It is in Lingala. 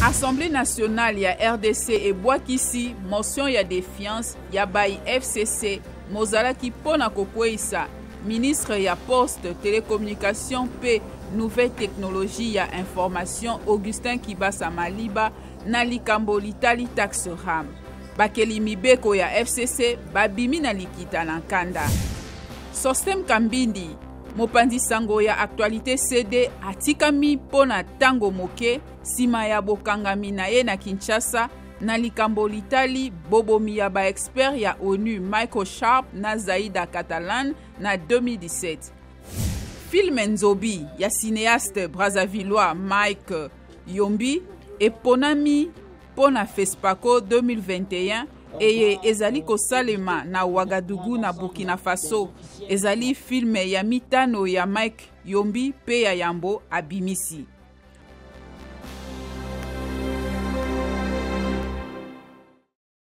Assemblée nationale ya RDC ebwakisi motion ya defiance ya bayi FCC mozalaki mpo na kokweyisa ministre ya Poste, Telecommunication mpe Nouvelle technologie ya information Augustin Kibasa Maliba na likambo litali taxe RAM. Bakeli mibeko ya FCC babimi na likita na nkanda. Sostem Kambindi, mopanzi sango ya Actualité CD, atikami mpo na ntango moke nsima ya bokangami na ye na Kinshasa na likambo litali bobomi ya ba experts ya ONU Michael Sharp na Zaida Catalan na 2017. Film Nzobi ya cineaste brazzavillois Mike Yombi eponami mpo na FESPACO 2021 eye ezali kosalema na Ouagadougou na Burkina Faso. Ezali filme ya mitano ya Mike Yombi mpe ya yambo abimisi.